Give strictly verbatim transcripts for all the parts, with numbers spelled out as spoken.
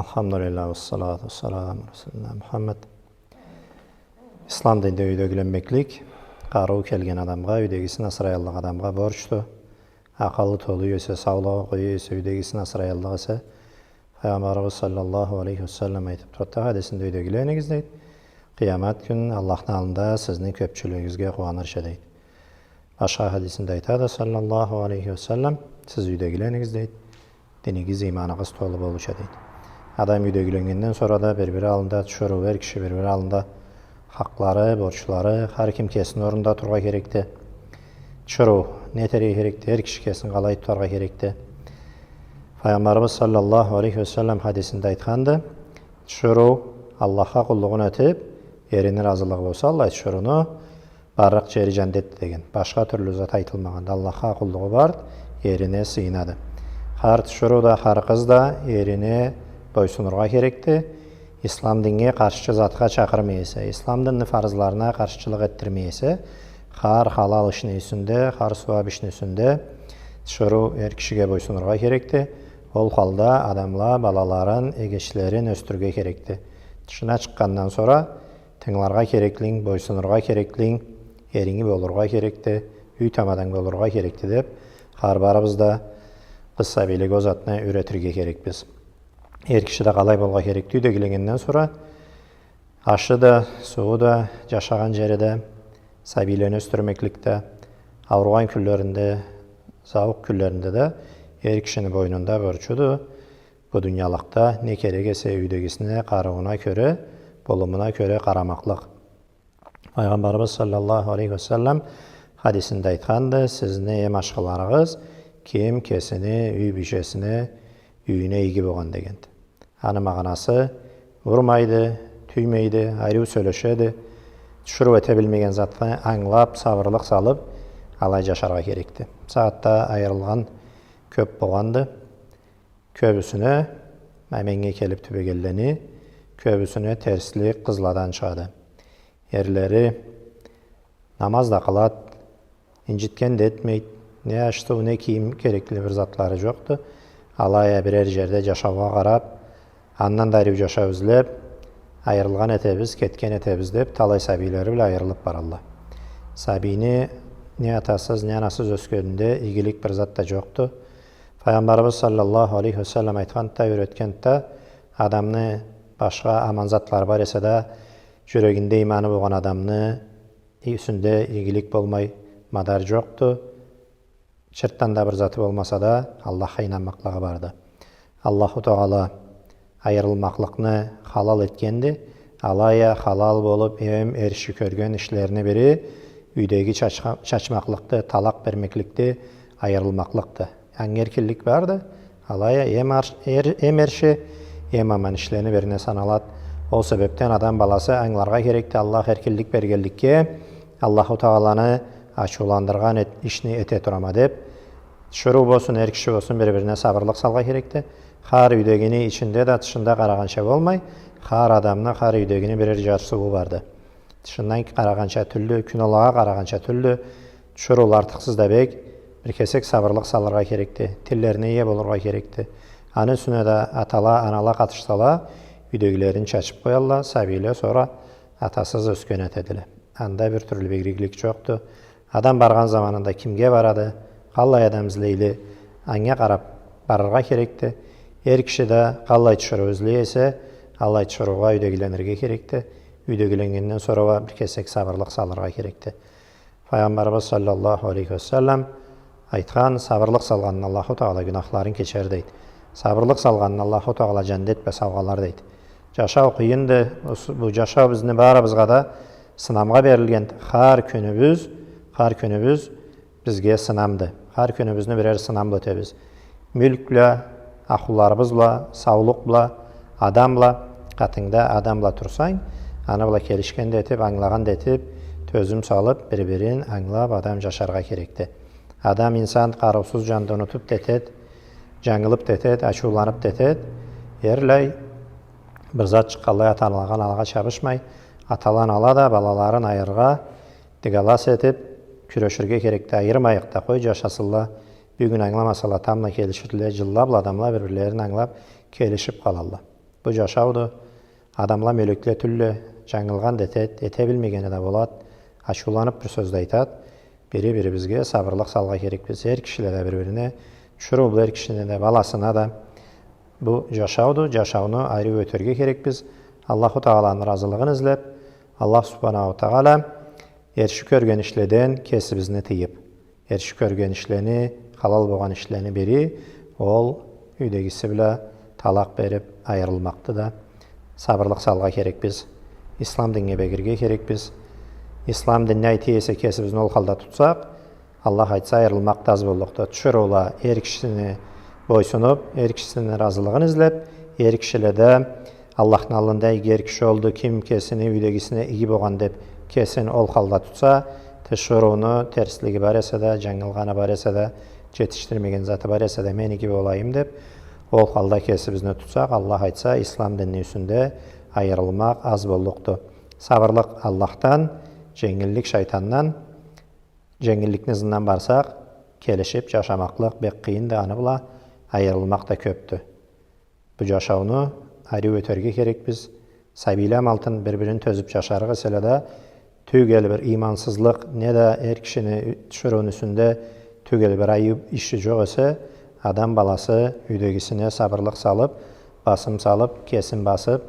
Алхамдулиллах, уассалату уассаламу аля расулина Мухаммад. Ислам динде юйдегиленмеклик къарыуу келген адамгъа, юйдегисин асыраяллыкъ адамгъа борчду. Акъылы толу эсе, саулугъу къою эсе, юйдегисин асыраяллыкъ эсе, Пайгъамбарыбыз саллаллаху алейхи ва саллам айтып турады хадисинде: «Юйдегиленигиз», — дейди. «Къыямат кюн Аллахны аллында сизни кёпчюлюгюгюзге къууанырча», — дейди. Башха хадисинде айтады саллаллаху алейхи ва саллам: «Сиз юйдегиленигиз», — дейди. «Динигиз, иманыгъыз толу болурча», — дейди. Адам юйдегиленгенден сора да бир-бири аллында тиширыу, эр киши бир-бири аллында хакълары, борчлары, хар ким кесини орнунда тургъа керекди. Тиширыу не этерге керекди, эр киши кесин къалай тутаргъа керекди? Пайгъамбарыбыз саллаллаху алейхи ва саллам хадисинде айтханды: «Тиширыу Аллахха къуллугъун этип, эрини ыразылыгъы болса, аллай тиширыуну барлыкъ джери джандетди», — деген. Башха тюрлю зат айтылмагъанды. Аллахха къуллугъу барды, эрине сыйынады. Хар тиширыу да, хар къыз да эрине бойсунургъа керекди. Ислам динге къаршчы затха чакъырмай эсе, ислам динни фарызларына къаршчылыкъ этдирмей эсе, хар халал ишни юсюнде, хар сууап ишни юсюнде тиширыу эр кишиге бойсунургъа керекди. Ол халда адамла балаларын, эгечлерин ёсдюрюрге керекди. Тышына чыкъгъандан сора тынгыларгъа кереклинг, бойсунургъа кереклинг эринги болургъа керекди, юй тамаданг болургъа керекди деп, хар барыбыз да къыз сабийлеге ол затны юйретирге керекбиз. Эр киши да къалай болургъа керекди? Юйдегиленгенден сора ашы да, сууу да, джашагъан джери да, сабийлени ёсдюрмеклик да, ауругъан кюнлеринде, зауукъ кюнлеринде да эр кишини бойнунда борчуду. Бу дуниялыкъда не керек эсе юйдегисине, къарыууна кёре, болумуна кёре къарамакълыкъ. Пайгъамбарыбыз саллаллаху алейхи ва саллам хадисинде айтханды: «Сизни эм ашхыларыгъыз ким кесини юй бийчесине, юйюне иги болгъан», — дегенди. Аны магъанасы: урмайды, тюймейди, ариу сёлешеди. Тиширыу эте билмеген затны ангылап, сабырлыкъ салып, алай джашаргъа керекди. Бусагъатда айырылгъан кёп болгъанды. Кёбюсюне, ма меннге келип тюбегенлени, кёбюсюне терслик къызладан чыгъады. Эрлери намаз да къылат, инджитген да этмейт, не аш-суу, не кийим керекли бир затлары джокъду. Алай а бирер джерде джашаугъа къарап, андан да ариу джашау излеп, айырылгъан этебиз, кетген этебиз деп, талай сабийлери бла айырылып баралла. Сабийни не атасыз, не анасыз ёсгенинде игилик бир зат да джокъду. Пайгъамбарыбыз саллаллаху алейхи ва саллам айтханды да, юйретгенди да, адамны башха аман затлары бар эсе да, джюрегинде иманы болгъан адамны юсюнде игилик болмай мадар джокъду. Чыртдан да бир заты болмаса да, Аллахха ийнанмакълыгъы барды. Аллаху Тагъала айырылмакълыкъны халал этгенди. Алай а халал болуп, эм эрши кёрген ишлерини бири юйдеги чачха-, чачмакълыкъды, талакъ бермекликди, айырылмакълыкъды. Анга эркинлик барды. Алай а эм ар-, эр-, эм эрши, эм аман ишлени бирине саналат. Ол себепден адам баласы ангыларгъа керекди, Аллах эркинлик бергенликге, Аллаху Тагъаланы ачыуландыргъан эт-, ишни эте турама деп, тиширыу болсун, эр киши болсун, бир-бирине сабырлыкъ салгъа керекди. Хар юйдегини ичинде да, тышында къарагъанча болмай, хар адамны, хар юйдегини бирер джарсыуу барды. Тышындан къарагъанча тюлдю, кюн алагъа къарагъанча тюлдю. Тиширыула артыкъсыз да бек, бир кесек сабырлыкъ салыргъа керекди. Тиллерине ие болургъа керекди. Аны юсюне да атала, анала къатышсала, юйдегилерин чачып къоялла, сабийле сора атасыз ёсген этедиле. Анда бир тюрлю бир игилик джокъду. Адам баргъан заманында кимге барады, къаллай адам излейле, анга къарап барыргъа керекди. Эр киши да къаллай тиширыу излей эсе, аллай тиширыугъа юйдегиленирге керекди. Юйдегиленгенден сора уа бир кесек сабырлыкъ салыргъа керекди. Пайгъамбарыбыз саллаллаху алейхи ва саллам айтхан: «Сабырлыкъ салгъанны Аллаху Тагъала гюнахларын кечер», — дейди. «Сабырлыкъ салгъанны Аллаху Тагъала джандет бла саугъалар», — дейди. Джашау къыйынды. Бу, бу джашау бизни барыбызгъа да сынамгъа берилгенди. Хар кюнюбюз, хар кюнюбюз бизге сынамды. Хар кюнюбюзню бирер сынам бла ётебиз. Мюлк бла, ахлуларыбыз бла, саулукъ бла, адам бла, къатынгда адам бла турсанг, аны бла келишген да этип, ангылагъан да этип, тёзюм салып, бир-бирин ангылап, адам джашаргъа керекди. Адам, инсан къарыусуз джанды унутуп да этед, джангылып да этед, ачыуланып да этед. Эрлай бир зат чыкъгъанлай атала-аналагъа чабышмай, атала-анала да балаларын айырыргъа дыгалас этип, кюреширге керекди, айырмайыкъ да, къой, джашасынла. Бюгюн ангыламасала, тамбла келиширле, джылла бла адамла бир-бирлерин ангылап, келишип къалалла. Бу джашауду. Адамла мёлекле тюлле, джангылгъан да этед, эте билмегени да болад, ачыуланыб бир сёз да айтад. Бири-бирибизге сабырлыкъ салгъа керекбиз. Эр кишиле да бир-бирине, тиширыу бла эр кишине да, баласына да. Бу джашауду, джашауну ариу ётерге керекбиз. Аллаху Тааланы разылыгъын излеб, Аллах Субханаху Таала эрши кёрген ишледен кесибизни тыйыб, эрши кёрген ишлени, халал болгъан ишлени бири, ол юйдегиси бла талакъ бериб айырылмакъды да. Сабырлыкъ салгъа керекбиз. Ислам динге бегирге керекбиз. Ислам дин не айта эсе, кесибизни ол халда тутсакъ, Аллах айтса, айырылмакъ да аз боллукъду. Тиширыула эр кишисине бойсунуб, эр кишисини разылыгъын излеб, эр кишиле да Аллахны аллында иги эр киши олду, ким кесини юйдегисине иги болгъан деб, кесин ол халда тутса, тиширыуну терслиги бар эсе да, джангылгъаны бар эсе да, джетишдирмеген заты бар эсе да, мен иги болайым деб, ол халда кесибизни тутсакъ, Аллах айтса, ислам динни юсюнде айырылмакъ аз боллукъду. Сабырлыкъ Аллахдан, дженгиллик шайтандан. Дженгилликни ызындан барсакъ, келишиб джашамакълыкъ бек къыйынды, аны бла айырылмакъ да кёбдю. Бу джашауну ариу ётерге керекбиз. Сабийле амалтын бир-бирин тёзюб джашарыкъ эселе да, тюгел бир иймансызлыкъ, не да эр кишини, тиширыуну юсюнде тюгел бир айыб иши джокъ эсе, адам баласы юйдегисине сабырлыкъ салыб, басым салыб, кесин басыб,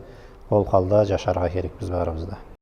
ол халда джашаргъа керекбиз барыбыз да.